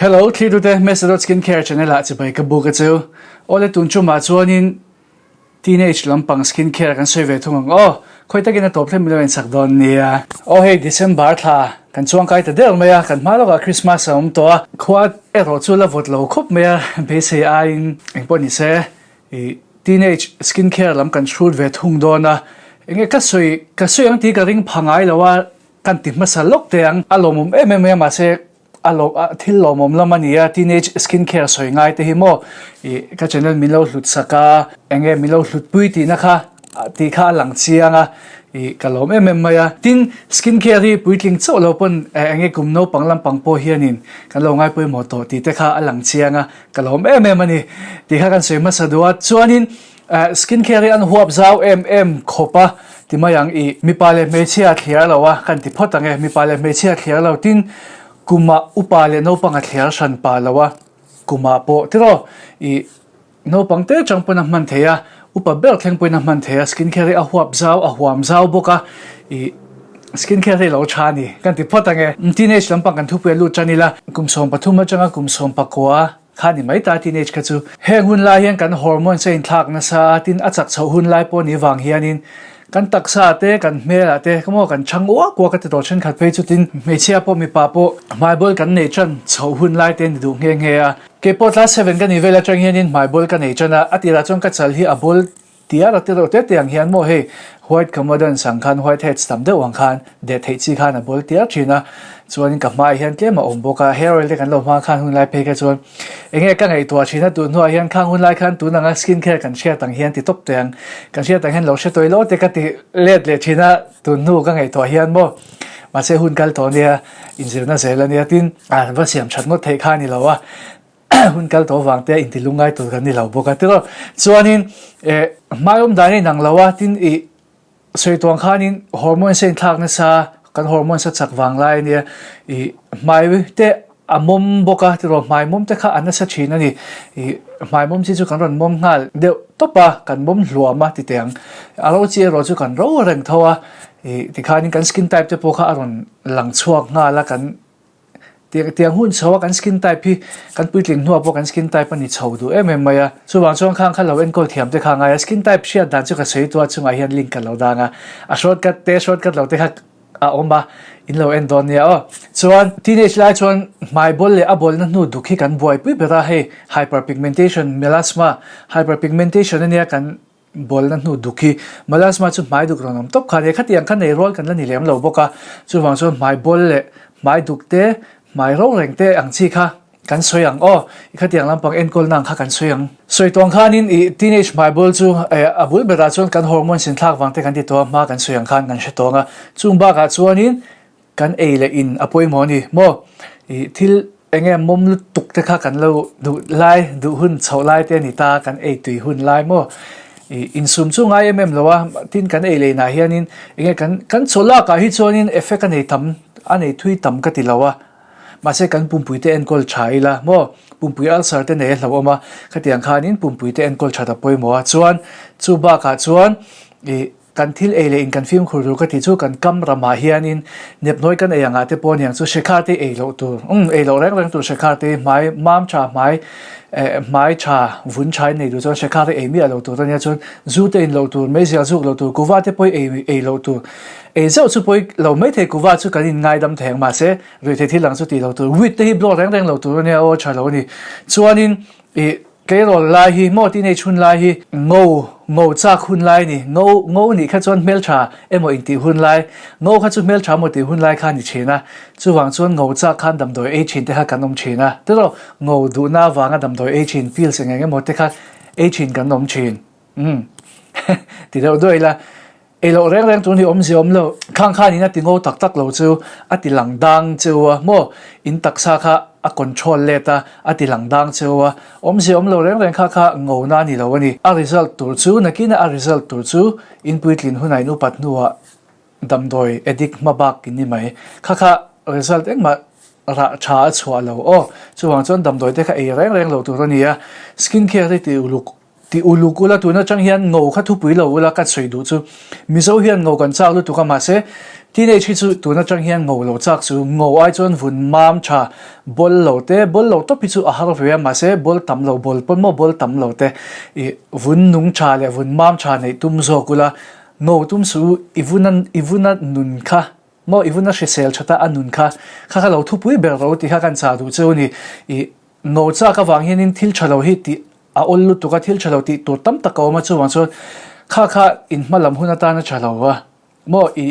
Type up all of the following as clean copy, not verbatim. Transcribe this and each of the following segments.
Hello thlirtute Mesa dot Skincare channel ah chibai ka buk a cheu. Awle tun chumah chuanin teenage lampang skincare kan sawi ve thung ang aw. Khawi takin a tawp hlem milo insak dawn nia. Aw hei December thla kan chuangkai ta der mai a, kan hma lawkah Christmas a awm tawh a, khua erawh chu la vawt lo khawp mai a, beisei aiin engpawh ni se ih teenage skincare lam kan hrut ve thung dawn a, enge ka sawi ka sawi ang tih ka ring pha ngai lo a, kan ti hmasa lawk teh ang, a lawmawm em em mai a mahse A lo a thil lawmawm lam a nia, teenage skin care sawi ngai te hi maw ih ka channel min lo hlut sak a, eng nge min lo hlut pui tihna kha tih kha a lang chiang a, ih ka lawm em em mai a. Tin, skin care hi puitling chauh lo pawn eng nge kum naupang lampang pawh hianin kan lo ngai pawimawh tawh tih te kha a lang chiang a, ka lawm em em a ni tih kha kan sawi hmasa duh a. Chuanin skin care hi an huap zau em em khawp a ti mai ang ih mipa leh hmeichhia thliar lo a kan ti phawt ang e, mipa leh hmeichhia thliar lo tin Kumah upa leh naupang a thliar hran pah lo a, kumah pawh tiraw ih naupang te chang pawn a hman thei a, upa ber thleng pawhin a hman thei a, skin care hi a huap zau a huam zau bawk a, ih skin care hi lo tha a ni kan ti phawt ang e. Teenage lampang kan thupui a lut tan ila, kum 13 atanga kum 19 kha ni mai ta teenage kha chu. Heng hun lai hian kan hormones a inthlak nasa a, tin a chak chhoh hun lai pawh ni vang hianin kan taksa te, kan hmelah te ka maw kan chhang uak uak a ti tawh thenkhat phei chu tin hmeichhia pawh mipa pawh hmaibawl kan nei tan chhoh hun lai te ni duh nghe nghe a. Keipawh class seven ka nih vel atang hianin hmaibawl ka nei tan a, a tirah chuan ka chal hi a bawl Tia rat reuh te te ang hian maw hei white commodans ang khan white heads tam deuh ang khan deh theih chi khan a bawl tiar thin a, chuanin ka hmaiah hian tlem a awm bawk a, hair oil te kan lo hmang khan hun lai phei kha chuan enge ka ngaihtuah thin a tun hnuah hian khang hun lai khan tun anga skin care kan hriat ang hian ti tawp teh ang kan hriat ang hian lo hre tawih lo te ka ti let leh thin a tun hnu ka ngaihtuah hian maw mahse hun kal tawh ania inzirna zel ania tin a va siam that ngawt theih kha a ni lo a. Hun kal tawh vang te inti lungngai tur kan ni lo bawk a tiraw. Chuanin eh hmai awm dan a inang lo a, tin ih sawi tuang khanin hormones a inthlak nasa, kan hormones a chak vang lai ania ih hmai te a mawm bawk a tiraw, hmai mawm te kha a nasa thin a ni. Ih hmai mawm chi chu kan rawn mawm nghal deuh tawp a, kan mawm hluam a ti teh ang. A ro chi erawh chu kan ro reng tho a, ih tikhanin kan skin type te pawh kha a rawn lang chhuak nghal a, kan Tiang hun chho a kan skin type hi kan puitling hnuah pawh kan skin type a ni chho duh em em mai a. Chuvang chuan khang kha lo enkawl thiam te kha a ngai a, skin type hriat dan chu ka sawi tua chungah hian link ka lo dang a, a shortcut te shortcut lo te kha a awm a, in lo en dawn nia aw. Chuan teenage lai chuan hmai bawl leh a bawlna hnu duk hi kan buaipui ber a, hei hyperpigmentation, melasma, hyperpigmentation ania kan Bawlna hnu duk hi Melasma chu hmai duk rawn awm tawp kha a ni a, khatiang kha nei rual kan la ni lem lo bawk a, chuvang chuan hmai bawl leh hmai duk te, hmai ro reng te ang chi kha kan sawi ang aw, i khatiang lampang enkawlna ang kha kan sawi ang. Sawi tawng khanin i teenage hmai bawl chu a bul berah chuan kan hormones inthlak vang te kan ti tawh a, hma kan sawi ang khan kan hre tawng a, chung bakah chuanin Kan ei leh in a pawimawh a ni maw? Ih thil eng nge mawm lutuk te kha kan lo duh lai, duh hun chhoh lai te a ni ta, kan ei tui hun lai maw? Ih insum chu ngai em em lo a, tin kan ei leh inah hianin eng nge kan kan chaw lakah hi chuanin effect a nei tam, a nei thui tam ka ti lo a, mahse kan pumpui te enkawl tha ila maw? Pumpui ulcer te nei a hlauhawm a, khatiang khanin pumpui te enkawl that a pawimawh a, chuan chu bakah chuan ih Kan thil ei leh in kan fimkhur tur ka tih chu kan kam ramah hianin nepnawi kan ei angah te pawh aniang chu hrekhar te ei loh tur, umm ei loh reng reng tur hrekhar te hmai mam tha hmai eh hmai tha vun tha in nei duh chuan hrekhar te ei miah loh tur ania chuan zu te in loh tur meizial zuk loh tur kuva te pawh ei ei loh tur ei zeuh chu pawh lo maithei kuva chu kan in ngaidam thei ang mahse ruihtheih thil ang chu tih loh tur weed te hi blow reng reng loh tur ania aw tha lo ani chuanin ih Tleirawl lai hi maw teenage hun lai hi ngo ngo chak hun lai a ni. Ngo ngo nih kha chuan hmeltha emaw intih hun lai, ngo kha chu hmeltha emaw tih hun lai kha a ni thin a. Chuvang chuan ngo chak khan damdawi ei thin te kha kan awm thin a. Tiraw ngo duhna avanga damdawi ei thin pills eng eng emaw te kha ei thin kan awm thin. Umm ti deuh duai ila. Ei loh reng reng tun hi awmzia awm lo. Khang khan in a ti ngo tak tak lo chu a ti lang dang cheu a maw? In taksa kha a control let a, a ti lang dang cheu a. Awmzia awm lo reng reng kha kha ngo na a ni lo a ni. A result tur chu nakina a result tur chu in puitlin hunah in upat hnuah damdawi addict hma bak in ni mai. Kha kha result engmah rah tha a chhuah lo aw. Chuvang chuan damdawi te kha ei reng reng lo tur a ni a. Skin care hi ti uluk. Ti uluk ula tun atang hian ngo kha thupui lo ula ka sawi duh chu Mizo hian ngo kan chak lutuk a mahse teenage hi chu tun atang hian ngo lo chak chu ngo ai chuan vun mam tha bawl lo te bawl lo tawp hi chu a har ve a mahse bawl tam lo bawl pawn maw bawl tam lo te ih vun nung tha leh vun mam tha neih tum zawk ula ngo tum suh u i vun a i vun a nun kha maw i vun a hrisel that a a nun kha kha kha lo thupui ber ro tih kha kan chah duh chu a ni ih ngo chak avang hianin thil tha lo hi tih A awl lutuk a, thil tha lo tih tur tam tak a awm a, chuvang chuan kha kha in hma lam hun atana tha lo a, maw i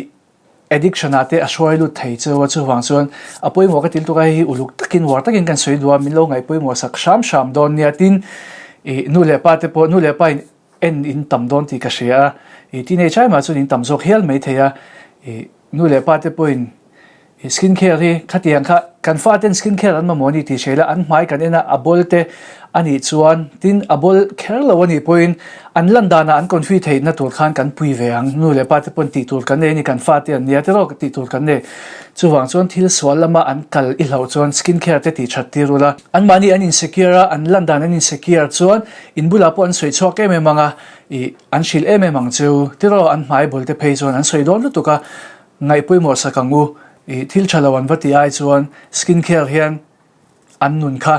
addiction ah te a hruai lut thei cheu a, chuvang chuan a pawimawh ka ti lutuk a, hei hi uluk takin uar takin kan sawi duh a, min lo ngaih pawimawh sak hram hram dawn nia, tin i nu leh pa te pawh nu leh pa in en in tam dawn tih ka hria a, i teenage ai mah chuan in tam zawk hial mai thei a, i nu leh pa te pawhin I skin care hi khatiang kha kan faten skin care an mamawh a ni tih hria ila an hmai kan en a, a bawl te a nih chuan tin a bawl kher lo a nih pawhin an lan danah an confi theihna tur khan kan pui ve ang. Nu leh pa te pawn tih tur kan nei a ni, kan fate an nia tiraw tih tur kan nei. Chuvang chuan thil sual lama an kal i hlauh chuan skin care te tih that tir ula. Anmahni an insecure a, an lan dan an insecure chuan in bulah pawh an sawi chhuak em em ang a, ih an hrilh em em ang cheu tiraw an hmai bawl te phei chuan an sawi dawn lutuk a. Ngaih pawimawh sak ang u, i thil tha lo an va ti ai chuan skin care hian an nun kha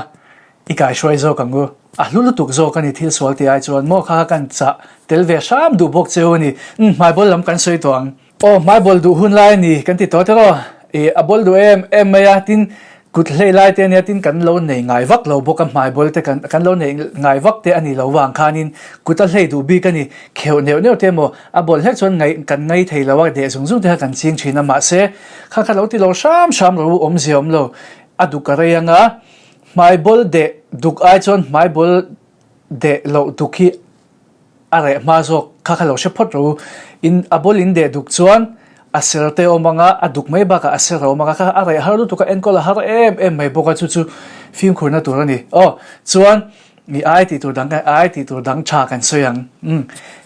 i kaihruai zawk ang u. A hlu lutuk zawk a ni thil sual ti ai chuan maw kha kha kan chah tel ve hram duh bawk cheu a ni. Umm hmaibawl lam kan sawi tawh ang. Aw hmaibawl duh hun lai a ni kan ti tawh tiraw? I a bawl duh em em mai a, tin kut hlei lai te ania tin kan lo nei ngai vak lo bawk a hmaibawl te kan kan lo nei ngai vak te a ni lo vang khanin kut a hlei duh bik a ni. Kheuh neuh neuh te emaw A bawl hlek chuan ngaih kan ngai thei lo a, deh zung zung te kha kan ching thin a, mahse kha kha lo ti lo hram hram ro awmzia awm lo, a duk a rei anga hmai bawl deh duk ai chuan hmai bawl deh loh duk hi a reh hma zawk kha kha lo hre phawt ro, in a bawl in deh duk chuan a ser te awm anga a duk mai bakah a ser a awm anga kha a reh har lutuk a enkawl a har em em mai bawk a chu chu fimkhurna tur a ni aw chuan Mi ai tih tur dang kan ai tih tur dang tha kan sawi ang. Umm.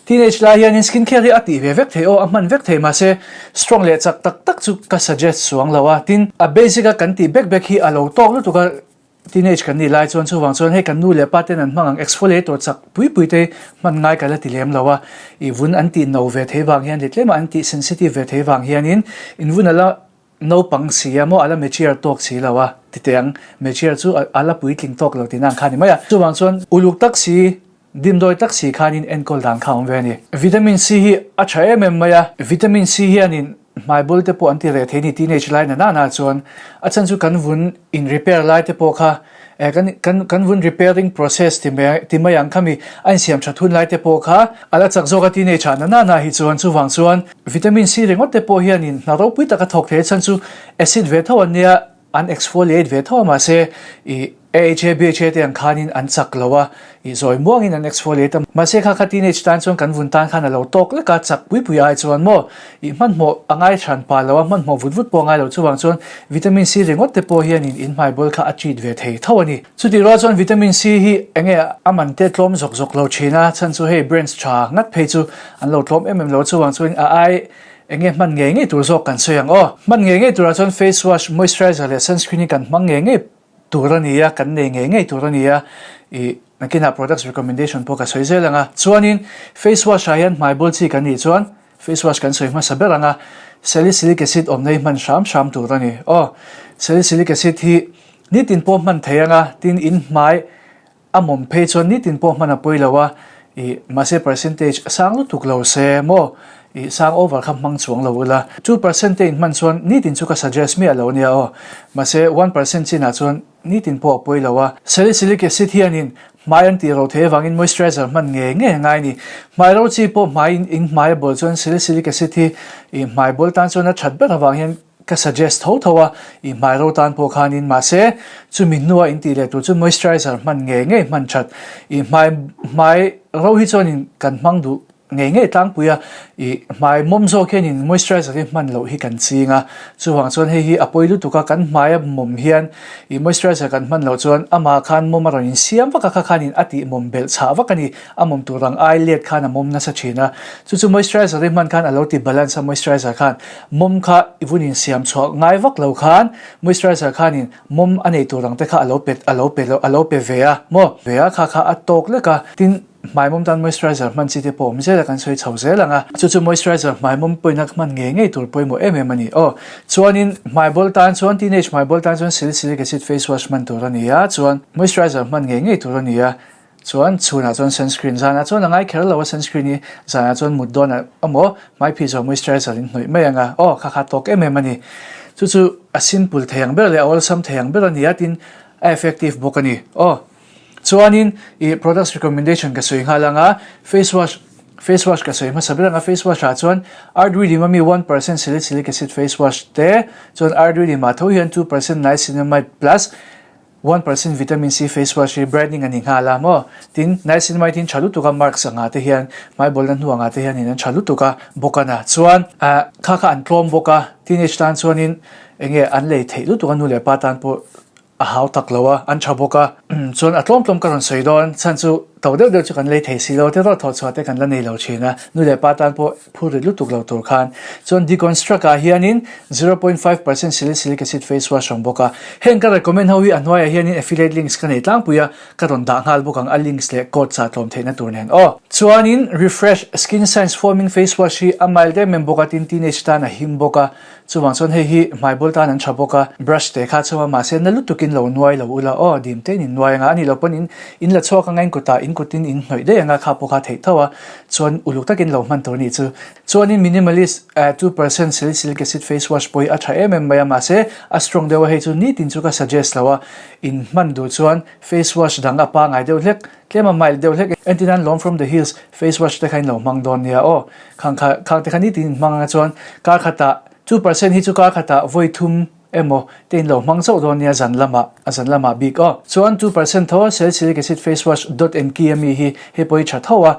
Teenage lai hianin skin care hi a tih ve vek thei aw, a hman vek thei mahse strong leh chak tak tak chu ka suggest chuang lo a. Tin, a basic a kan tih bek bek hi a lo tawk lutuk a teenage kan nih lai chuan chuvang chuan hei kan nu leh pa ten an hmang ang exfoliator chak pui pui te hman ngai ka la ti lem lo a. I vun an tih no ve thei vang hian leh tlema an tih sensitive ve thei vang hianin in vun a la Naupang si a maw a la mature tawk si lo a ti teh ang, mature chu a la puitling tawk lo tihna ang kha a ni mai a. Chuvang chuan uluk tak si, dimdawi tak si khanin enkawl dan kha a awm ve a ni. Vitamin C hi a tha em em mai a, vitamin C hianin hmaibawl te pawh an ti reh thei ni teenage lai na nana chuan a chhan chu kan vun in repair lai te pawh kha Eh, kan, kan, kan vun repairing process ti mai, ti mai ang khami a insiam that hun lai te pawh kha a la chak zawk a teenage ah na na na hi chuan chuvang chuan vitamin C ringawt te pawh hianin hna ropui taka thawk thei a chhan chu acid ve tho an nia an exfoliate ve tho a mahse ih AHA BHA te ang khanin an chak lo a ih zawi muangin an exfoliate a mahse kha kha teenage tan chuan kan vun tan khan a lo tawk lek a chak pui pui ai chuan maw Ih hmanhmawh a ngai hran pah lo a, hmanhmawh vut vut pawh a ngai lo. Chuvang chuan vitamin C ringawt te pawh hianin in hmaibawl kha a treat ve thei tho a ni. Chutih rual chuan vitamin C hi enge a man te tlawm zawk zawk lo thin a, chhan chu hei brands tha ngat phei chu an lo tlawm em em lo. Chuvang chuan a ai enge hman ngei ngei tur zawk kan sawi ang aw. Hman ngei ngei turah chuan face wash, moisturizer leh sunscreen hi kan hmang ngei ngei tur a ni a, kan nei ngei ngei tur a ni a, ih nakinah products recommendation pawh ka sawi zel ang a. Chuanin face wash ah hian hmaibawl chi kan nih chuan Face wash kan sawi hmasa ber ang a, salicylic acid awmna hi hman hram hram tur a ni. Aw, salicylic acid hi nitin pawh hman thei ang a, tin in hmai a mawm phei chuan nitin pawh hman a pawi lo a, ih mahse percentage a sang lutuk lo se maw, ih sang over kha hmang chuang lo ula. 2% te in hman chuan nitin chu ka suggest miah lo nia aw, mahse 1% chinah chuan Nitin pawh a pawi lo a. Salicylic acid hianin hmai an tih ro thei avangin moisturizer hman ngei ngei a ngai a ni. Hmai ro chi pawh hmai in ing hmai a bawl chuan salicylic acid hi ih hmai bawl tan chuan a that ber avang hian ka suggest tho tho a, ih hmai ro tan pawh khanin mahse chumi hnua in tih leh tur chu moisturizer hman ngei ngei hman that ih hmai hmai ro hi chuanin kan hmang duh Ngei ngei tlangpui a, ih hmai mawm zawk hianin moisturizer hi hman loh hi kan ching a, chuvang chuan hei hi a pawi lutuk a, kan hmai a mawm hian ih moisturizer kan hman loh chuan amah khan mawm a rawn insiam vak a, kha khanin a tih mawm belh chhah vak a ni, a mawm tur ang ai let khan a mawm nasa thin a, chu chu moisturizer hi hman khan a lo ti balance a, moisturizer khan mawm kha i vun insiam chhuah ngai vak lo khan moisturizer khanin mawm a nei tur ang te kha a lo pe a lo pe a lo pe ve a maw ve a, kha kha a tawk lek a, tin. Hmaimawm tan moisturizer hman chi te pawh awm zel a kan sawi chho zel ang a, chu chu moisturizer hmaimawm pawhin a hman ngei ngei tur pawimawh em em a ni. Aw, chuanin hmaibawl tan chuan teenage hmaibawl tan chuan salicylic acid face wash hman tur a ni a, chuan moisturizer hman ngei ngei tur a ni a, chuan chhunah chuan sunscreen zanah chuan a ngai kher lo a sunscreen hi zanah chuan mut dawnah emaw hmaiphih zawh moisturizer in hnawih mai ang a, aw kha kha tawk em em a ni. Chu chu a simple thei ang ber leh a awlsam thei ang ber a ni a, tin a effective bawk a ni. Aw. Chuanin ih products recommendation ka sawi nghal anga face wash face wash ka sawi hmasa ber anga face wash ah chuan Ardwidim ami 1% salicylic acid face wash te chuan Ardwidim ah tho hian 2% niacinamide plus 1% vitamin C face wash hi brightening a ni nghal a maw tin niacinamide hi tha lutuk a marks angah te hian hmai bawlna hnu angah te hianin an tha lutuk a bawk a na chuan ah kha kha an tlawm bawk a teenage tan chuanin enge an lei theih lutuk a nu leh pa tan pawh A hau tak lo a, an tha bawk a. Chuan a tlawm tlawm ka rawn sawi dawn, chhan chu to deuh deuh chu kan lei thei si lo, te rawh thawh chhuah te kan la nei lo thin a, nu leh pa tan pawh phur rit lutuk lo tur khan. Chuan Deconstruct ah hianin 0.5% salicylic acid face wash awm bawk a. Heng ka recommend ho hi a hnuaiah hianin affiliate links ka nei tlangpui a, ka rawn dah nghal bawk ang a links leh code chah tlawm theihna tur nen aw. Chuanin Refresh Skin Science Foaming Face Wash hi a mild em em bawk a, tin teenage tan a him bawk a, Chuvang chuan hei hi hmaibawl tan an tha bawk a, brush te kha chhung a mahse na lutukin lo nuai lo ula aw, dim tein in nuai anga, a nih loh pawn in in la chhuak anga in kutah in kutin in hnawih daih anga kha pawh kha theih tho a, chuan uluk takin lo hman tur a nih chu. Chuanin minimalist 2% salicylic acid face wash pawh hi a tha em em mai a, mahse a strong deuh a hei chu nitin chu ka suggest lo a, in hman duh chuan face wash dang a pangai deuh hlek Tlem a mild deuh hlek entir nan Lawm from the hills face wash te kha in lo hmang dawn nia aw. Khang kha khang te kha nitin in hmang anga chuan kar khatah 2% hi chu kar khatah vawi thum emaw te in lo hmang chauh dawn nia zan lamah a zan lamah bik aw. Chuan 2% tho salicylic acid face wash dot and key ami hi hei pawh hi tha tho a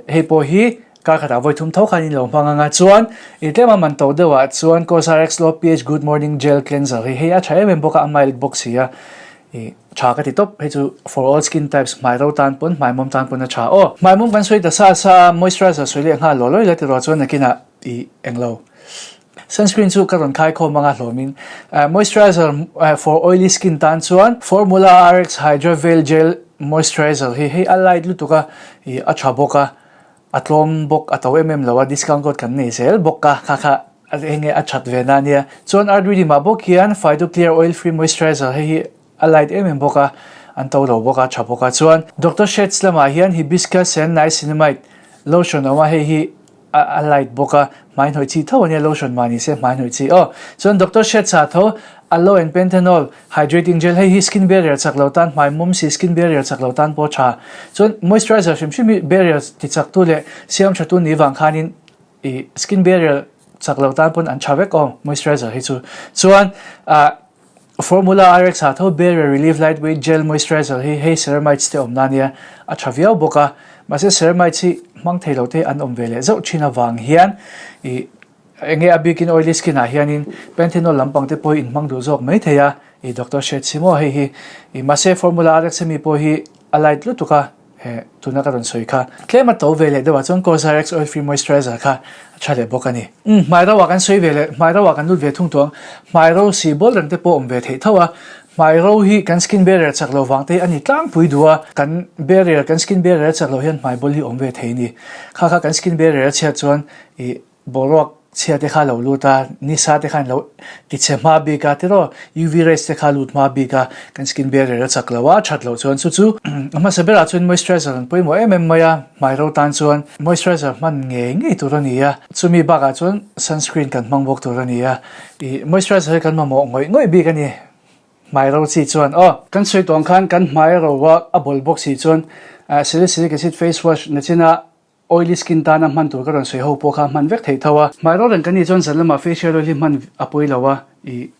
hei pawh hi kar khatah vawi thum tho khan in lo hmang anga chuan i tlem a man to deuh ah chuan Cosrx Low pH Good Morning Gel Cleanser hi hei a tha em em bawk a a mild bawk si a. I tha ka ti tawp, hei chu for all skin types hmai ro tan pawn hmai mawm tan pawn a tha aw. Hmai mawm kan sawi ta sa sa a, moisturizer sawi leh nghal law law ila tiraw chuan nakinah i englo. Sunscreen chu ka rawn khai khawm anga hlawmin moisturizer for oily skin tan chuan Formula RX Hydra Veil Gel Moisturizer hi hei a light lutuk a, i a tha bawk a. A tlawm bawk, a to em em lo a, discount code kan nei zel bawk a, kha kha eng nge a that ve na ania. Chuan Ardweedy mah bawk hian Phyto Clear Oil Free Moisturizer hei hi a light em em bawk a, an to lo bawk a, tha bawk a. Chuan Doctor Sheth's lamah hian Hibiscus and Niacinamide Lotion a awm a, hei hi a light bawk a, hmai hnawih chi tho ania, lotion mah ni se hmai hnawih chi aw. Chuan Doctor Sheth's ah tho Aloe and Panthenol Hydrating gel hei hi skin barrier chak lo tan hmai mawm si skin barrier chak lo tan pawh tha. Chuan moisturizer hrim hrim hi barrier ti chak tu leh siam tha tu ni vang khanin ih skin barrier chak lo tan pawn an tha vek aw moisturizer hi chu. Chuan ah formula RX ah tho barrier relief lightweight gel moisturizer hi hei ceramides te awm na ania a tha viau bawk a. Mahse ceramides hi hmang thei lo te an awm ve leh zauh thin avang hian ih Enge a bikin oily skin ah hianin panthenol lampang te pawh hi in hmang duh zawk mai thei a, i doctor hriat si maw hei hi i mahse formula RX ami pawh hi a light lutuk a, he tuna ka rawn sawi kha tlem a to ve leh deuh ah chuan Cosrx oil free moisturizer kha a tha leh bawk a ni. Umm hmai ro ah kan sawi ve leh hmai ro ah kan lut ve thung tawh ang, hmai ro si bawl reng te pawh awm ve theih tho a, hmai ro hi kan skin barrier chak lo vang te hi a ni tlangpui duh a, kan barrier kan skin barrier a chak lo hian hmai bawl hi awm ve thei a ni, kha kha kan skin barrier a chhiat chuan i Boruak chhia te kha lo lut a, nisa te khan lo tichhe hma bik a, tiraw UV rays te kha lut hma bik a, kan skin barrier a chak lo a, that loh chuan chu chu a hmasa berah chuan moisturizer an pawimawh em em mai a, hmai ro tan chuan moisturizer hman ngei ngei tur a ni a, chumi bakah chuan sunscreen kan hmang bawk tur a ni a, ih moisturizer hi kan mamawh ngawih ngawih bik a ni. Hmai ro chi chuan aw. Kan sawi tawng khan kan hmai ro a a bawl bawk si chuan salicylic acid face wash nachina Oily skin tana hman tur ka rawn sawi ho pawh kha hman vek theih tho a. Hmai ro reng kan nih chuan zan lamah facial oil hi hman a pawi lo a, ih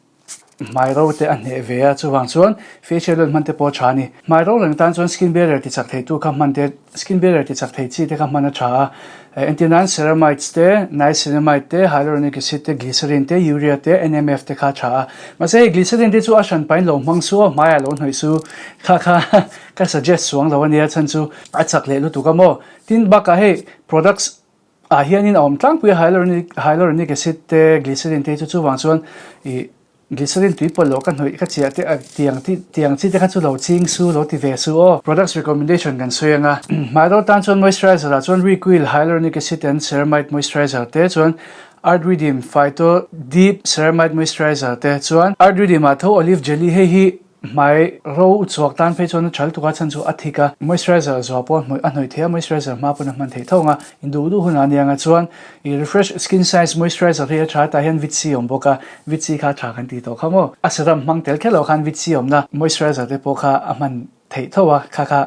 hmai ro te a hneh ve a, chuvang chuan facial oil hman te pawh a tha a ni. Hmai ro reng tan chuan skin barrier ti chak thei tu kha hman te, skin barrier ti chak thei chi te kha hman a tha a. Entir nan ceramides te, niacinamide te, hyaluronic acid te, glycerin te, urea te, NMF te kha a tha a. Mahse hei glycerin te chu a hran pahin lo hmang su a, hmaiah lo hnawih su kha kha ka suggest chuang lo a nia, chhan chu a chak leh lutuk a maw. Tin bakah hei products ah hianin a awm tlangpui a hyaluronic hyaluronic acid te glycerin te hi chu chuvang chuan ih. Glycerin tui pawlh loh ka hnawih ka chiah te tiang tiang chi te kha chu lo ching su lo ti ve su aw. Products recommendation kan sawi anga hmai ro tan chuan moisturizer ah chuan Reequil Hyaluronic Acid and Ceramide Moisturizer te chuan Art Redeem Phyto Deep Ceramide Moisturizer te chuan Art Redeem ah tho Olive Jelly hei hi Hmai ro chhuak tan phei chuan a thal tuk a chhan chu a thik a, moisturizer zuah pawh a hnawih thei a, moisturizer hma pawn a hman theih tho ang a, in duh duh hunah aniang a chuan i refresh skin size moisturizer hi a tha tah hian vit C a awm bawk a, vit C kha a tha kan tih tawh kha maw, a serum hmang tel kher loh khan vit C awmna moisturizer te pawh kha a hman theih tho a, kha kha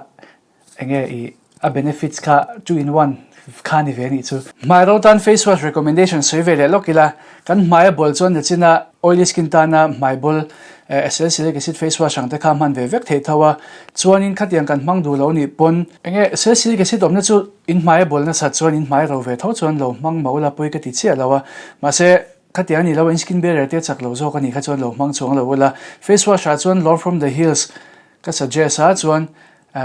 Enge i a benefits kha two in one kha ni ve anih chu. Hmai ro tan face wash recommendation sawi ve leh lawk ila, kan hmai a bawl chuan nachina oily skin tana hmai bawl salicylic acid face wash ang te kha hman ve vek theih tho a, chuanin khatiang kan hmang duh lo nih pawn enge salicylic acid awmna chu in hmai a bawl nasat chuan in hmai ro ve tho chuan lo hmang mah ula pawi ka ti chiah lo a, mahse khatiang anih lo in skin barrier te chak lo zawk anih kha chuan lo hmang chuang lo ula, face wash ah chuan Lord from the Hills ka suggest a chuan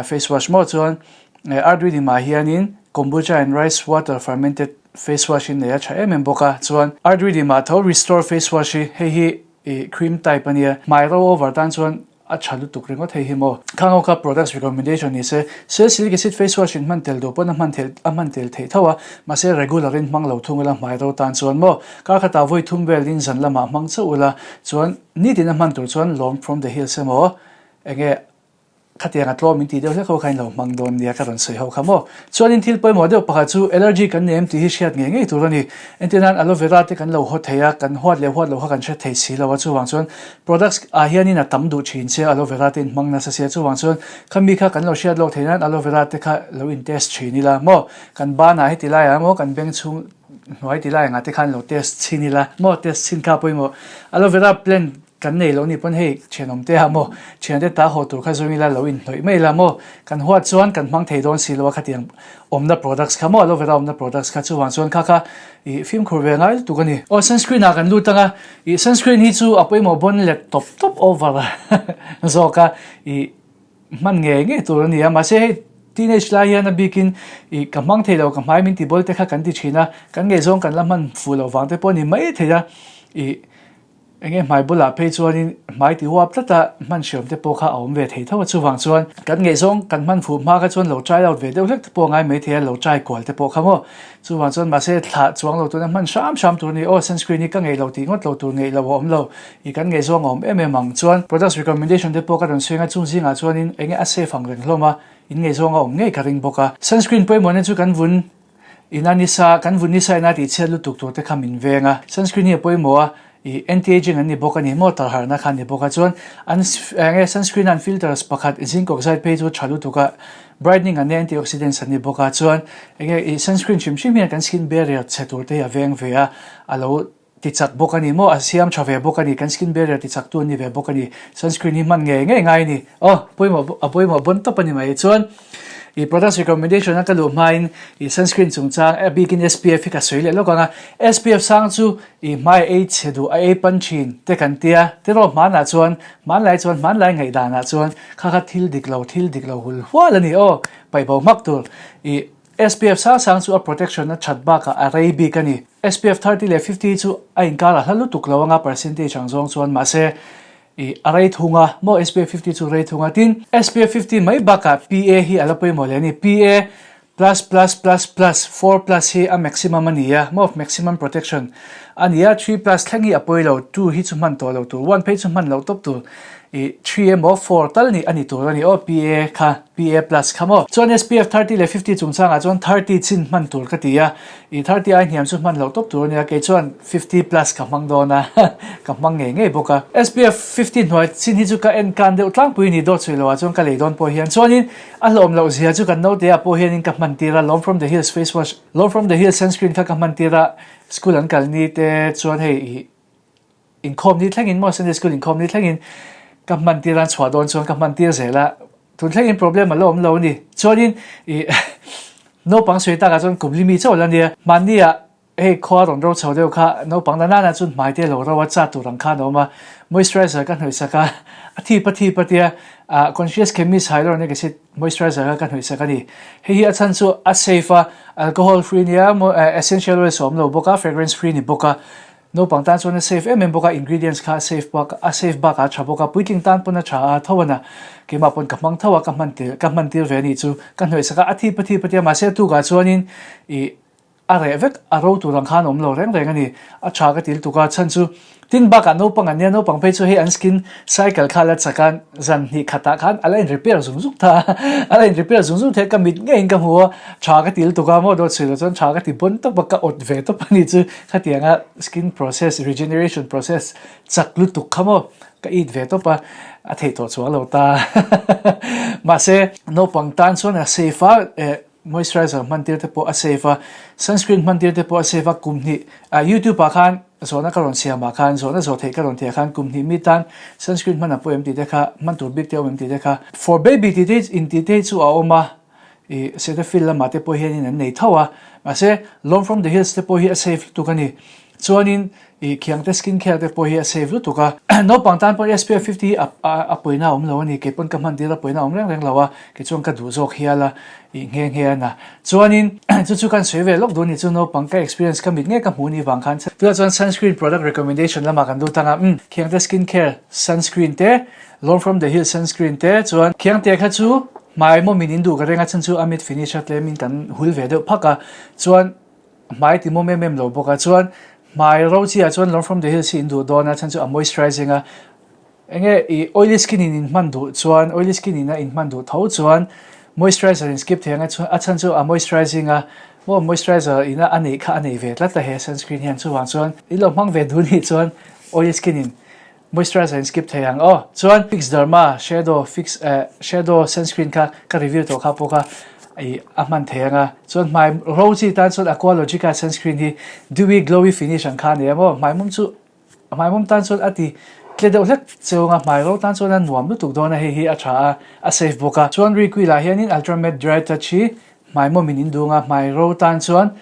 Face wash maw chuan Ardwidym ah hianin Kombucha and rice water fermented face wash hi nei a tha em em bawk a, chuan Ardwidym ah tho restore face wash hi hei hi ih cream type a nia, hmai ro over tan chuan a tha lutuk ringawt hei hi maw. Khang ho kha products recommendation ni se, salicylic acid face wash in hman tel duh pawn a hman tel a hman tel theih tho a, mahse regular in hmang lo thung ula hmai ro tan chuan maw kar khatah vawi thum vel in zan lamah hmang chauh ula, chuan nitin a hman tur chuan lawm from the hills emaw enge Khatiang a tlawm in tih deuh hlek ho kha in lo hmang dawn nia ka rawn sawi ho kha maw. Chuanin thil pawimawh deuh pakhat chu allergy kan nei em tih hi hriat ngei ngei tur a ni. Entir nan aloe vera te kan lo haw thei a, kan huat leh huat loh kha kan hre thei si lo a, chuvang chuan products ah hianin a tam duh thin che aloe vera te in hmang nasa sia, chuvang chuan khami kha kan lo hriat lawk theih nan aloe vera te kha lo in test thin ila maw. Kan banah heti laiah emaw kan beng chhung hnuai ti lai angah te khan lo test chhin ila maw, test chhin kha pawimawh aloe vera plant Kan nei lo nih pawn hei thianawm te ah maw thiante ta haw tur kha zawng ila lo inhnawih mai ila maw kan huat chuan kan hmang thei dawn si lo a khatiang awmna products kha maw aloe vera awmna products kha chuvang chuan kha kha ih fimkhur ve ngai lutuk a ni. Aw sunscreen ah kan lut ang a ih sunscreen hi chu a pawimawh bawn let tawp tawp over zawk a ih hman ngei ngei tur a ni a mahse hei teenage lai hian a bikin ih ka hmang thei lo ka hmai min ti bawl te kha kan ti thin a kan ngaihzawng kan la hman fuh loh vang te pawh a ni mai thei a ih Enge hmai bulah phei chuanin hmai ti huap tlata hman hriam te pawh kha a awm ve thei tho a, chuvang chuan kan ngaihzawng kan hman fuh hma kha chuan lo try out ve deuh hlek te pawh a ngai mai thei a, lo try kual te pawh kha maw. Chuvang chuan mahse thlah chuang lo tuna hman hram hram tur a ni, aw sunscreen hi ka ngeih lo tih ngawt lo tur ngeih lo a awm lo, i kan ngaihzawng a awm em em ang. Chuan products recommendation te pawh ka rawn sawi anga chung zingah chuanin enge a safe ang reng hlawm a, in ngaihzawng a awm ngei ka ring bawk a. Sunscreen pawimawhna chu kan vun Ina nisa, kan vun nisa ina tih chhiat lutuk tur te kha min veng a, sunscreen hi a pawimawh a, ih anti-aging an ni bawk a ni maw, tarharhna kha an ni bawk a, chuan an eng nge sunscreen a an filters pakhat zinc oxide phei chu tha lutuk a, brightening an nia antioxidants an ni bawk a, chuan eng nge ih sunscreen hrim hrim hian kan skin barrier chhe tur te hi a veng ve a, a lo ti chak bawk a ni maw, a siam tha ve bawk a ni, kan skin barrier ti chak tu an ni ve bawk a ni, sunscreen hi hman ngei ngei ngai a ni, aw pawimawh a pawimawh bawn tawp a ni mai, chuan i products recommendation a ka luh hmain i sunscreen chungchang a bikin SPF hi ka sawi leh lawk ang a, SPF sang chu i hmai a ei chhe duh a ei pan thin te kan tia, tiraw hmanah chuan hmanlai chuan hmanlai ngaihdanah chuan kha kha thil dik lo thil dik lo hul hual a ni aw paihbo hmak tur i SPF sang sang chu a protection a that bakah a rei bik a ni. SPF 30 leh 50 hi chu a inkar a hla lutuk lo anga percentage ang zawng chuan mahse ih a rei thung a maw SPF 50 chu rei thung a tin SPF 50 mai bakah PA hi a la pawimawh leh a ni PA plus plus plus plus four plus hi a maximum a ni a maw maximum protection a ni a three plus thleng hi a pawi lo two hi chu hman tawh lo tur one phei chu hman loh tawp tur ih three emaw four tal nih a ni tur a ni aw PA kha PA plus kha maw chuan SPF 30 leh 50 chungchangah chuan 30 chin hman tur ka ti a I 30 ai hniam chu hman loh tawp tur a nia, kei chuan 50 plus ka hmang dawn a, ka hmang ngei ngei bawk a. SPF 50 hnuai chin hi chu ka en kan deuh tlangpui ni dawt sawi loah chuan ka lei dawn pawh hian chuanin a hlawm loh zia chu kan naute ah pawh hianin ka hman tir a, Lawm from the Hills face wash, Lawm from the Hills sunscreen kha ka hman tir a, school an kal ni te chuan hei i inkhawm ni thlengin maw Sunday school inkhawm ni thlengin ka hman tir a, an chhuah dawn chuan ka hman tir zel a. Tun thlengin problem a la awm lo a ni. Chuanin ih naupang sawi takah chuan kum limi chauh la nia. Hmanni ah hei khua rawn ro chho deuh kha naupang na nana chuan hmai te a lo ro a, chat tur ang khan a awm a. Moisturizer ka hnawih sak a, a thip a thip a tia ah Conscious Chemist hyaluronic acid moisturizer kha ka hnawih sak a ni. Hei hi a chhan chu a safe a, alcohol free nia, essential oils a awm lo bawk a, fragrance free ni bawk a. Naupang tan chuan a safe em em bawk a, ingredients kha a safe bak a safe bakah a tha bawk a, puitling tan pawn a tha a, tho a na. Keimah pawn ka hmang tho a, ka hman tir ka hman tir ve a nih chu. Ka hnawih sak a, a thip a thip a tia, mahse a tukah chuanin ih a reh vek, a ro tur ang khan a awm lo reng reng a ni. A tha ka ti lutuk a, chhan chu tin bakah naupang an nia, naupang phei chu hei an skin cycle kha a la chak a, zan hnih khatah khan a la in repair zung zung ta a, a la in repair zung zung thei a, ka mit ngeiin ka hmu a, tha ka ti lutuk a, maw dawt sawi loh chuan tha ka ti bawn tawp a, ka awt ve tawp a nih chu. Khatianga skin process, regeneration process chak lutuk kha maw ka it ve tawp a, a theih tawh chuang lo ta. Mahse, naupang tan chuan a safe a, eh moisturizer hman tir te pawh a safe a, sunscreen hman tir te pawh a safe a, kum hnih ah youtube ah khan zawhna ka rawn siam ah khan, zawhna zawh theih ka rawn tih ah khan kum hnih mi tan sunscreen hman a pawh em tih te kha, hman tur bik te a awm em tih te kha. For baby tih te in tih te hi chu a awm a. Ih Cetaphil lamah te pawh hianin an nei tho a, mahse Lone from the Hills te pawh hi a safe lutuk a ni. Chuanin ih Khiangte skin care te pawh hi a safe lutuk a. Naupang tan pawh SPF 50 hi a a pawina a awm lo a ni, kei pawn ka hman tir a pawina a awm reng reng lo a, kei chuan ka duh zawk hial a, ih nghe nghe a na. Chuanin chu chu kan sawi ve lawk duh a ni chu naupang ka experience ka mit ngei ka hmuh ni vang khan. Tunah chuan sunscreen product recommendation lamah kan lut ang a, umm Khiangte skin care sunscreen te, Lone from the Hills sunscreen te chuan Khiangte kha chu Hmai mawmin in duh ka reng a chhan chu a mit finish a tlemin kan hul ve deuh phak a, chuan hmai ti mawm em em lo bawk a, chuan hmai ro chi ah chuan Lone from the Hills hi in duh dawn a chhan chu a moisturizing a, enge i oily skin in in hman duh chuan oily skin in a in hman duh tho chuan moisturizer in skip thei ang a a chhan chu a moisturizing a, maw moisturizer in a a neih kha a nei ve tlat a he sunscreen hian chuvang chuan in lo hmang ve duh nih chuan oily skin in Moisturizer in skip thei ang aw. Chuan Fix Derma shadow fix eh shadow sunscreen kha ka review tawh kha pawh kha ih a hman thei ang a. Chuan hmai ro chi tan chuan Aqualogica sunscreen hi dewy glowy finish ang kha a nei a maw. Hmai mum chu hmai mum tan chuan a ti tle deuh hlek cheu ang a, hmai ro tan chuan a nuam lutuk dawn a hei hi a tha a, a safe bawk a. Chuan Reequil ah hianin Ultra Matte Dry Touch hi hmai mawmin in dung a, hmai ro tan chuan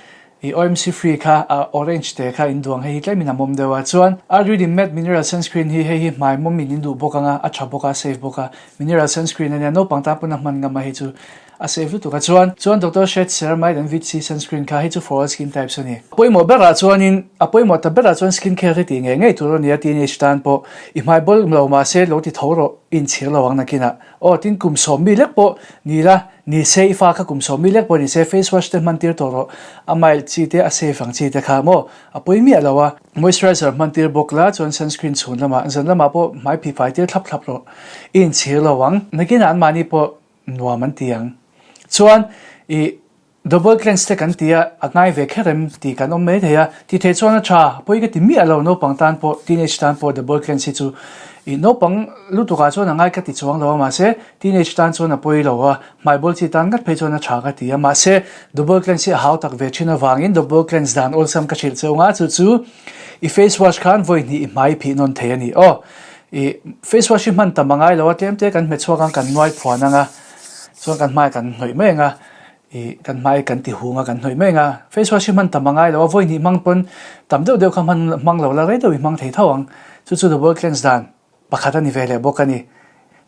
I OMC free kha a orange te kha in duang hei hi tlemin a mawm deuh a, chuan Arduin in matte mineral sunscreen hi hei hi hmai mawm in in duh bawk anga a tha bawk a safe bawk a, mineral sunscreen ania naupang tan pawn a hman ngam a hei chu a safe lutuk a, chuan chuan Doctor Sheth Ceramide and Vit C sunscreen kha hei chu for all skin types a ni. A pawimawh berah chuanin a pawimawh ta berah chuan skin care hi tih ngei ngei tur a nia teenage tan pawh i hmai bawl lo mahse lo ti tho rawh i inchhir lo ang nakinah aw tin kum 10 lek pawh ni la Ni se i fa kha kum 10 lek pawh ni se face wash te hman tir tawh rawh, a mild chi te a safe ang chi te kha maw a pawi miah lo a. Moisturizer hman tir bawk la chuan sunscreen chhun lamah zan lamah pawh hmai phih fai tir thlap thlap rawh, i inchhir lo ang. Nakinah an mahni pawh nuam an ti ang. Chuan i double cleanse te kan ti a, a ngai ve kher em tih kan awm mai thei a, ti thei chuan a tha, a pawi ka ti miah lo naupang tan pawh teenage tan pawh double cleanse hi chu i naupang lutukah chuan a ngai ka ti chuang lo a mahse Teenage tan chuan a pawi lo a, hmaibawl chi tan ngat phei chuan a tha ka ti a, mahse double cleanse hi a hau tak ve thin avangin double cleanse dan awlsam ka hrilh cheu nga chu chu i face wash khan vawi hnih i hmai phih nawn thei a ni aw. I face wash hi hman tam a ngai lo a, tlem te kan hmet chhuak ang kan nuai phuan ang a, chuan kan hmai kan hnawih mai ang a, i kan hmai kan ti hung a kan hnawih mai ang a, face wash hi hman tam a ngai lo a, vawi hnih hmang pawn tam deuh deuh kha hman hmang lo la rei deuh i hmang thei tho ang, chu chu double cleanse dan. Pakhat a ni ve leh bawk a ni.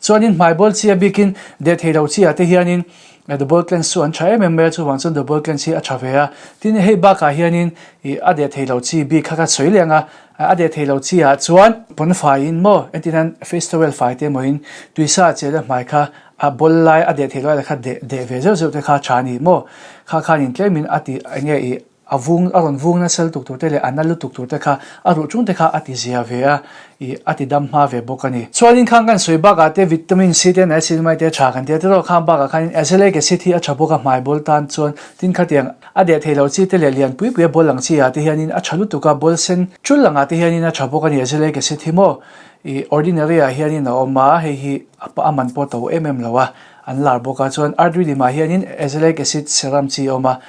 Chuanin hmaibawl chi a bikin deh thei lo chi ah te hianin double cleanse chu an tha em em mai a, chuvang chuan double cleanse hi a tha ve a. Tin, hei bakah hianin ih a deh thei lo chi bik kha ka sawi leh ang a, a deh thei lo chi ah chuan pawn faiin maw entirnan face towel fai te emawiin tuisa a chel a hmai kha a bawl lai a deh thei lo lai kha deh deh ve zeuh zeuh te kha a tha a ni maw, kha khanin tlemin a ti enge ih A vung, a rawn vung nasa lutuk tur te leh a na lutuk tur te kha a ruh chung te kha a ti zia ve a, ih a ti dam hma ve bawk a ni. Chuanin khang kan sawi bakah te vitamin C te niacinamide te a tha kan ti a, tiraw khang bakah khanin azelaic acid hi a tha bawk a hmai bawl tan chuan tin khatiang a deh thei lo chi te leh lian pui pui a bawl ang chi ah te hianin a tha lutuk a, bawl sen tul angah te hianin a tha bawk a ni azelaic acid hi maw ih ordinary ah hianin a awm a, hei hi a man pawh to em em lo a, an lar bawk a, chuan artery ah hianin azelaic acid serum chi a awm a.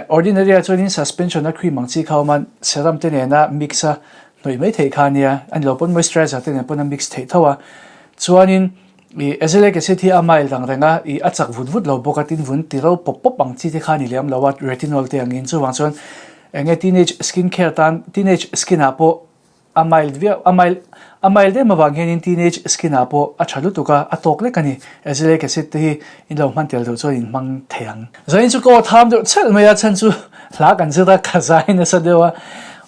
Ordinary ah chuanin suspension a cream ang chi kha awm a, serum te nena mix a hnawih mai theih kha ania, a ni lo pawn moisturizer te nen pawn a mix theih tho a. Chuanin ih azelaic acid hi a mild ang reng a, ih a chak vut vut lo bawk a, tin vun ti ro pawp pawp ang chi te kha a ni lem lo a, retinol te angin chuvang chuan enge teenage skin care tan teenage skin ah pawh A mild viau, a mild, a mild em avang hianin teenage skin ah pawh a tha lutuk a, a tawk lek a ni. Azelaic acid te hi in lo hman tel deuh chuan in hmang thei ang. Zain chu ka aw tham deuh chhelh mai a, chhan chu hla kan zir a, ka zai nasa deuh a.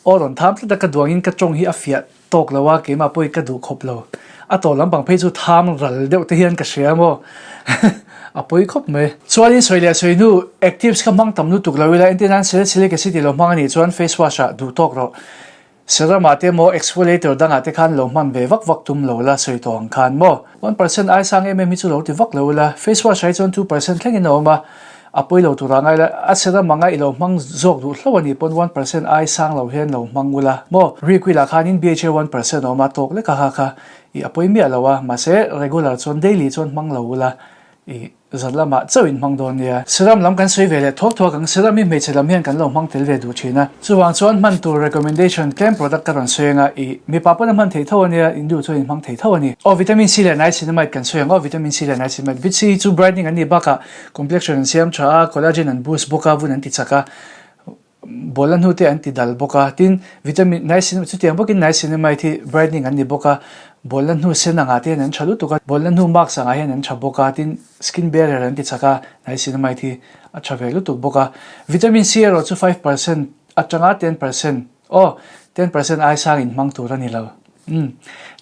Aw rawn tham tlat a ka duangin ka tawng hi a fiah tawk lo a, keimah pawhin ka duh khawp lo. A tawh lampang phei chu tham ral deuh te hian ka hria maw? A pawi khawp mai. Chuanin sawi leh sawi hnu actives kha hmang tam lutuk lo ila, entir nan salicylic acid i lo hmang a nih chuan face wash ah duh tawk rawh. Serum ah te maw exfoliator dangah te khan lo hman ve vak vak tum lo la sawi tawh ang khan maw? 1% ai sang em em hi chu lo ti vak lo ila, face wash ah hi chuan 2% thlengin a awm a, a pawi lo tura ngai la, a serum anga i lo hmang zawk duh hlo a nih pawn 1% ai sang lo hian lo hmang ula maw? Requil ah khanin BHA 1% a awm a, tawk lek a kha kha i a pawi miah lo a, mahse regular chuan daily chuan hmang lo ula i Zan lamah chauh in hmang dawn nia. Serum lam kan sawi ve leh thuak thuak ang, serum hi hmeichhe lam hian kan lo hmang tel ve duh thin a. Chuvang chuan hman tur recommendation tlem product ka rawn sawi anga i mipa pawn a hman thei tho a nia, in duh chuan in hmang thei tho a ni. Aw vitamin C leh niacinamide kan sawi ang aw, vitamin C leh niacinamide. Vit C hi chu brightening an nih bakah complexion an siam tha a, collagen an boost bawk a, vun an ti chak a. Bawlhla hnu te an ti dal bawk a, tin vitamin niacin chutiang bawkin niacinamide hi brightening an ni bawk a, bawlhla hnu sen angah te hian an tha lutuk a, bawlhla hnu marks angah hian an tha bawk a, tin skin barrier an ti chak a, niacinamide hi a tha ve lutuk bawk a. Vitamin C erawh chu 5% atanga 10% aw 10% ai sang in hmang tur a ni lo. Umm.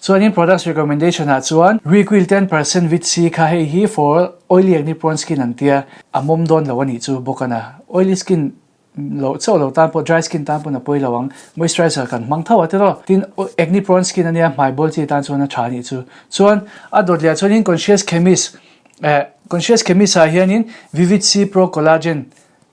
Chuanin products recommendation ah chuan Requil 10% vit C kha hei hi for oily acne prone skin an tia, a mawm dawn lo a nih chu bawk a na. Oily skin Loh chauh lo tan pawh dry skin tan pawn a pawi lo ang, moisturizer kan hmang tho a tiraw. Tin, acne prone skin ania hmai bawl chi tan chuan a tha anih chu. Chuan a dawt leh ah chuanin Conscious Chemist eh Conscious Chemist ah hianin Vivid C Pro Collagen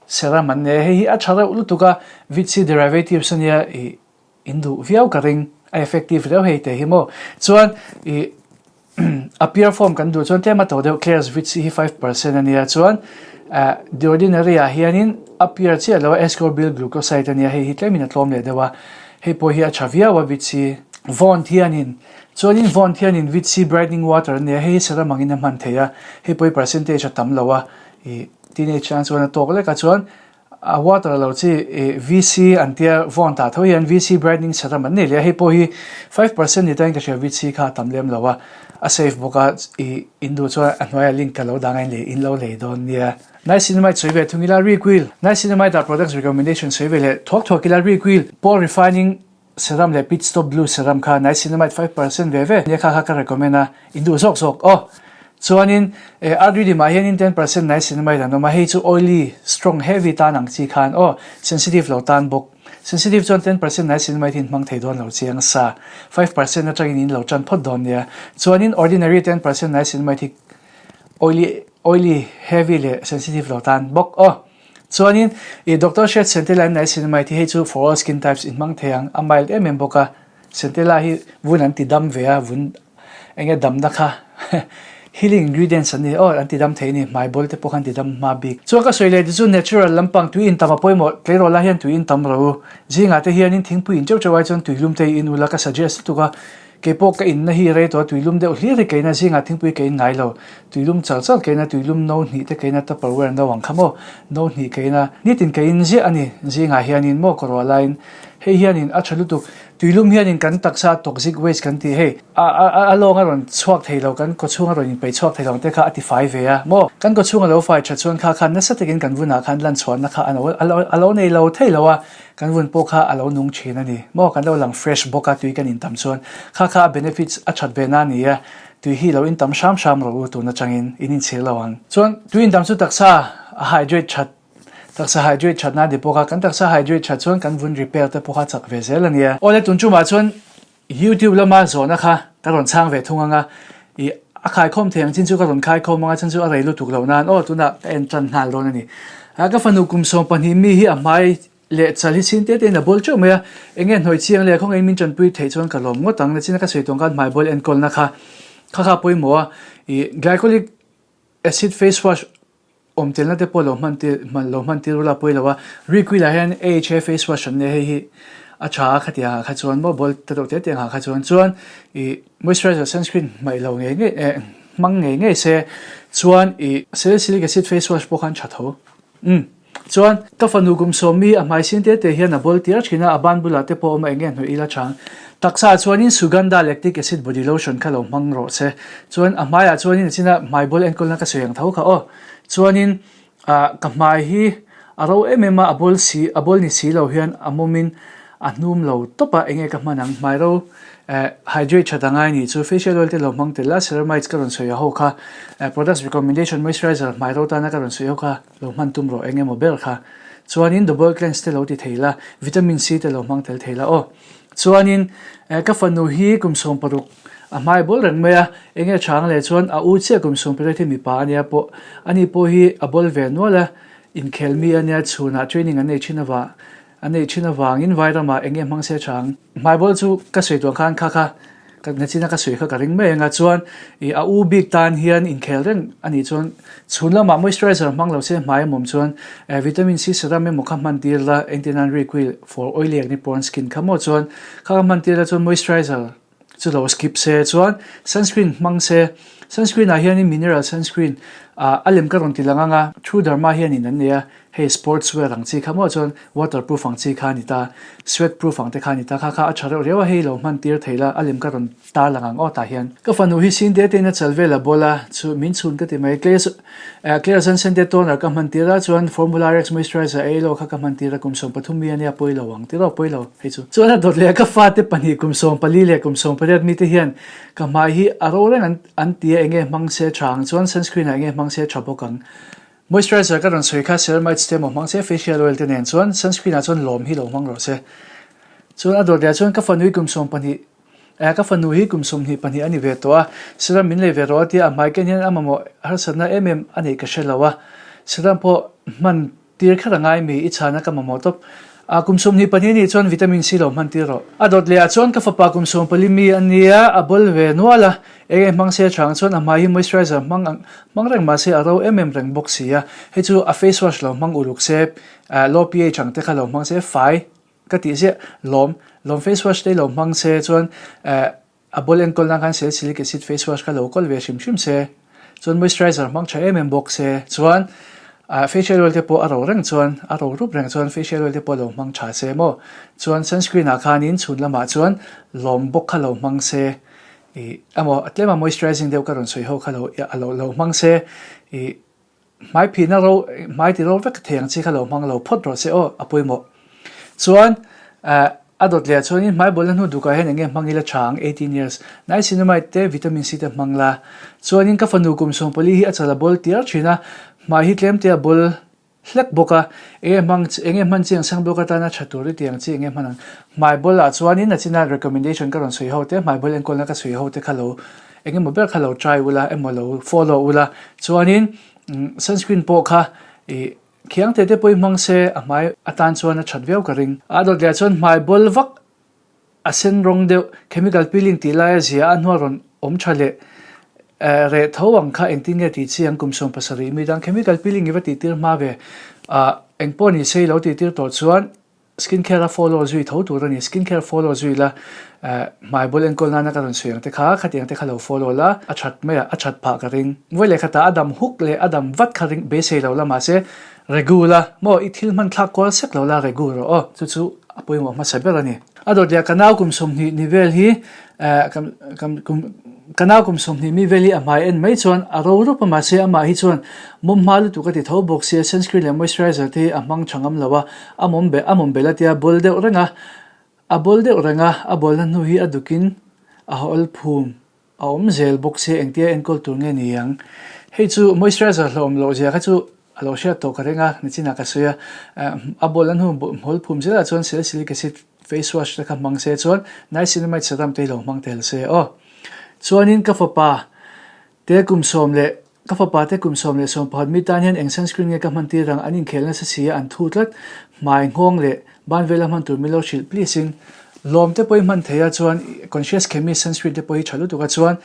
Serum an nei a, hei hi a tha reuh lutuk a, Vit C derivatives ania ih In duh viau ka ring, a effective riau hei te hi maw. Chuan i a pure form kan duh chuan tlem a to deuh Claire's Vit hi 5% a nia chuan The Ordinary ah hianin a pure chiah lo a ascorbyl glucoside a nia hei hi tlemin a tlawm leh deuh a hei pawh hi a tha viau a Vit C. Vaunt hianin chuanin Vaunt hianin Vit C brightening water a nia hei hi serum angin a hman theih a hei pawh hi percentage a tam lo a i teenage tan chuan a tawk lek a chuan A water lo chi i VC an tia vawn tah tho hian VC brightening serum an nei leh a, hei pawh hi 5% ni tain ka hria VC kha a tam lem lo a, a safe bawk a i in duh chuan a hnuaiah link ka lo dang a in lei in lo lei dawn nia. Niacinamide sawi ve thung ila Requil Niacinamide ah products recommendation sawi ve leh thuak thuak ila Requil Pore Refining Serum leh Pit Stop Blue Serum kha niacinamide 5% ve ve nia kha kha ka recommend a, in duh zawk zawk aw. Chuanin eh Arduidim ah hianin 10% niacinamide an awm a, hei chu oily, strong, heavy tan ang chi khan aw, sensitive lo tan bawk. Sensitive chuan 10% niacinamide hi in hmang thei dawn lo chiang sa, 5% atangin in lo tan phawt dawn nia. Chuanin ordinary 10% niacinamide hi oily, oily, heavy leh sensitive lo tan bawk aw. Chuanin i Doctor hriat Centella in niacinamide hi hei chu for all skin types in hmang thei ang, a mild em em bawk a, Centella hi vun an ti dam ve a, vun eng nge damna kha healing ingredients an ni aw, an ti dam thei a ni, hmai bawl te pawh kha an ti dam hma bik. Chuan ka sawi leh te chu natural lampang tui in tam a pawimawh, tleirawl ah hian tui in tam ro u, zingah te hianin thingpui in teuh teuh ai chuan tuilum te i in ula ka suggest lutuk a, Kei pawh ka inna hi rei tawh a, tuilum deuh hlir hi ka in a, zingah thingpui ka in ngai lo. Tuilum char char ka in a, tuilum no hnih te ka in a, tupperware no ang kha maw, no hnih ka in a, nitin ka in ziah a ni, zingah hianin maw ka ruah laiin hei hianin a tha lutuk. Tuilum hianin kan taksa toxic waste kan tih hei a a a lawng a rawn chhuak thei lo, kan kawchhung a rawn inpeih chhuak thei lo ang te kha a ti fai ve a maw. Kan kawchhung a lo fai tha chuan kha khan nasa takin kan vunah khan lanchhuahna kha a lo nei lo thei lo a, Kan vun pawh kha a lo nung thin a ni maw? Kan lo lang fresh bawk a tui kan intam chuan kha kha a benefits a that ve na a ni a, tui hi lo intam hram hram rawh u tun atangin in inchhir lo ang. Chuan tui intam chu taksa a hydrate that taksa hydrate that na a ni bawk a, kan taksa hydrate that chuan kan vun repair te pawh kha chak ve zel a nia. Awle tun tumah chuan YouTube lama zawhna kha ka rawn chhang ve thung ang a, i a khaikhawm thei ang chin chu ka rawn khaikhawm ang a, chan chu a rei lutuk loh nan aw tunah ka en tan nghal dawn a ni. A ka fanu kum 12 mi hi a hmai leh chal hi chin te tein a bawl teuh mai a, eng nge hnawi chiang leh khawngaih min tanpui theih chuan ka lawm ngawt ang, nachina ka sawi tawng khan hmai bawl enkawlna kha kha kha pawimawh a, i glycolic acid face wash Awm telna te pawh lo hman tir hman lo hman tir ula pawi lo a, Requil ah hian AHA face wash an nei a hei hi a tha a khatiang ah kha chuan maw bawl ta deuh te te ang ah kha chuan chuan ih moisturizer sunscreen hmaih lo ngei ngei eh hmang ngei ngei se chuan ih salicylic acid face wash pawh khan tha tho umm chuan ka fanu kum sawmi a hmai sin te te hian a bawl tir thin a a ban bulah te pawh awm a eng nge hnawih ila chang taksa ah chuanin Sugandha lactic acid body lotion kha lo hmang rawh se chuan a hmaiah chuanin a china hmai bawl enkawlna ka sawi ang tho kha aw. Chuanin ah ka hmai hi a ro em em a, a bawl si a bawl ni si lo hian a mawmin a hnum lo tawp a, enge ka hman ang hmai ro eh hydrate that angai nih chu facial oil te lo hmang tel a, ceramides ka rawn sawi ho kha eh products recommendation moisturizer hmai ro tana ka rawn sawi ho kha lo hman tum rawh eng emaw ber kha chuanin double cleanse te lo ti thei la vitamin C te lo hmang tel thei la aw chuanin eh ka fanu hi kum 16 a hmai bul reng mai a enge chang leh chuan a u chiah kum 18 hi mipa ania pawh ani pawh hi a bawl ve nual a inkhel mi ania chhunah training an nei thin avang An neih thin avangin vai ramah eng nge hmang se chang. Hmaibawl chu ka sawi tuah khan kha kha ka nachina ka sawi kha ka ring mai anga chuan ih a u bik tan hian inkhel reng a nih chuan chhun lamah moisturizer hmang lo se hmai a mawm chuan eh vitamin C serum emaw kha hman tir la engtin an requil for oily acne prone skin kha maw chuan kha kha hman tir la chuan moisturizer chu lo skip se chuan sunscreen hmang se sunscreen ah hianin mineral sunscreen ah a lem ka rawn ti lang ang a True Derma hianin an nei a hei sports wear ang chi kha maw chuan waterproof ang chi kha a ni ta sweat proof ang te kha a ni ta kha kha a tha reuh riau a hei lo hman tir thei la a lem ka rawn tar lang ang aw tah hian ka fanu hi sin te te in a chal vel a bawl a chu min chhun ka ti mai Claire Claire zan sen te toner ka hman tir a chuan Formula Rex moisturizer ei lo kha ka hman tir a kum 13 mi ania pawi lo ang tiraw pawi lo. Hei chu. Chuan a dawt leh ka fate pahnih kum 14 leh kum 18 mite hian ka hmai hi a ro reng an an ti a enge hmang se tha ang chuan sunscreen ah enge hmang se tha bawk ang. Moisturizer ka rawn sawi kha ceramides te emaw hmang se facial oil te nen chuan sunscreen ah chuan lawm hi lo hmang rawh se. Chuan a dawt leh ah chuan ka fanu hi kum 12 Eh, ka fanu hi kum 22 a ni ve tawh a, serum min lei ve rawh a tia a hmai ken hian a mamawh harsatna em em a neih ka hre lo a, serum pawh hman tir kher a ngai mi, i chhana ka mamawh tawp. A kum 24 nih chuan vitamin C lo hman tir rawh. A dawt leh ah chuan ka fapa kum 14 mi a nia, a bawl ve nual a, eng eng hmang se chang chuan a hmai hi moisturizer hmang ang hmang reng mahse a ro em em reng bawk si a, hei chu a face wash lo hmang uluk se, low pH ang te kha lo hmang se fai. Ka tih ziah, lawm, lawm face wash te lo hmang se chuan eh a ball enkawl nan khan salicylic acid face wash kha lo kawl ve hrim hrim se chuan moisturizer hmang tha em em bawk se chuan ah facial oil te pawh a ro reng chuan a ro rup reng chuan facial oil te pawh lo hmang tha se maw chuan sunscreen ah khanin chhun lamah chuan lawm bawk kha lo hmang se ih emaw tlema moisturizing deuh ka rawn sawi ho kha lo lo lo hmang se ih Hmai phihna ro, hmai ti ro vek thei ang chi kha lo hmang lo phawt rawh se aw, a pawimawh. Chuan, a dawt leh ah chuanin hmai bawlhna hnu dukah hian enge hmang ila tha ang, 18 years. Niacinamide te, vitamin C te hmang la. Chuanin ka fanu kum 14 hi a chal a bawl tiar thin a, hmai hi tlem te a bawl hlek bawk a, enge hmang, enge hman chi ang sang bawk atana tha tur i ti ang chi enge hman ang. Hmai bawl ah chuanin a china recommendation ka rawn sawi ho te, hmai bawl enkawlna ka sawi ho te kha lo Engemaw ber kha lo try ula emaw lo follow ula chuanin sunscreen pawh kha ih khiang te te pawhin hmang se a hmai atan chuan a that viau ka ring. A dawt leh chuan hmai bawl vak a sen rawng deuh chemical peeling tih laia zia a hnuai rawn awm tha leh reh tho ang kha engtin nge tih chi ang kum 17 mi dang chemical peeling i va tih tir hma ve ah engpawh ni se i lo tih tir tawh chuan Skin care a follow zui tho tur a ni. Skin care follow zui la, hmai bul enkawl nana ka rawn sawi ang te kha, khatiang te kha lo follow la, a that mai a, a that phah ka ring. Vawi leh khatah a dam huk leh a dam vat kha ring beisei lo la mahse regu la, maw i thil hman thlak kual sek lo la regu rawh aw, chu chu a pawimawh hmasa ber a ni. A dawt leh ka nau kum 20 ni vel hi Ka nau kum 20 mi vel hi a hmai en mai chuan a ro rup a mahse amah hi chuan mawm hma lutuk a ti tho bawk sia sunscreen leh moisturizer te hi a hmang tha ngam lo a, a mawm bel a mawm bel a tia bawl deuh reng a, a bawl deuh reng a, a bawlna hnu hi a dukin a hawl phum a awm zel bawk sia engtia enkawl tur nge ni ang. Hei chu moisturizer hlauhawm loh zia kha chu a lo hriat tawh ka ring a, nichinah ka sawi a, a bawlna hnu hawl phum zelah chuan salicylic acid Face wash te kha hmang se chuan niacinamide serum te hi lo hmang tel se aw. Chuanin ka fapa te kum sawm leh ka fapa te kum 11 mi tan hian eng sunscreen nge ka hman tir ang an inkhel nasa si a an thu tlat hmai nghawng leh ban vela hman tur min lo hrilh please in lawm te pawh hi hman thei a chuan conscious chemist sunscreen te pawh hi tha lutuk a chuan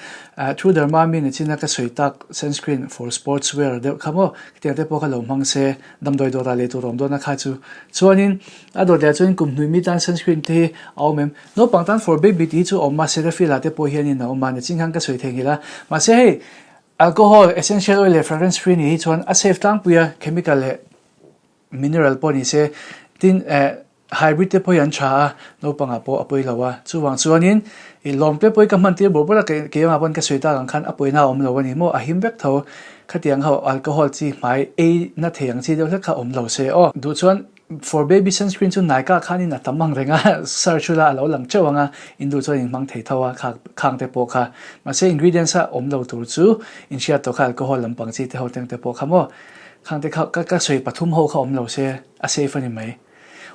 True Derma mi nichin a ka sawi tak sunscreen for sports wear deuh kha maw khitiang te pawh kha lo hmang se damdawi dawrah lei tur a awm dawn a kha chu chuanin A dawt leh chuan kum hnui mi tan sunscreen te hi a awm em? Naupang tan for baby tih hi chu a awm a, Cetaphil ah te pawh hianin a awm a, nichin khan ka sawi thei nghilh a. Mahse hei alcohol, essential oil leh fragrance free nih hi chuan a safe tlangpui a, chemical leh mineral pawh ni se, tin eh hybrid te pawh hi an tha a, naupangah pawh a pawi lo a. Chuvang chuanin ih lawm te pawh hi ka hman tir bawrh bawrh a, keimah pawn ka sawi tak ang khan a pawina a awm lo a ni maw, a him vek tho. Khatiang ho alcohol chi hmai ei na thei ang chi deuh hlek kha awm lo se aw. Duh chuan. For baby sunscreen chu Nykaa khanin a tam ang reng a, search ula a lo lang teuh ang a, in duh chuan in hmang thei tho a, kha khang te pawh kha. Mahse ingredients a awm lo tur chu in hriat tawh kha alcohol lampang chi te ho teng te pawh kha maw. Khang te kha ka sawi pathum ho kha awm lo se a safe a ni mai.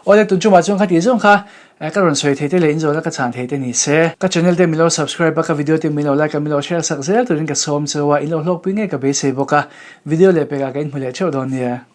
Awle tun chumah chuan kha tih zawng kha ka rawn sawi thei te leh in zawhna ka chhan thei te ni se. Ka channel te min lo subscribe a, ka video te min lo like a, min lo share sak zel turin ka sawm cheu a, in lo hlawkpui ngei ka beisei bawk a, video leh pekah ka inhmu leh theuh dawn nia.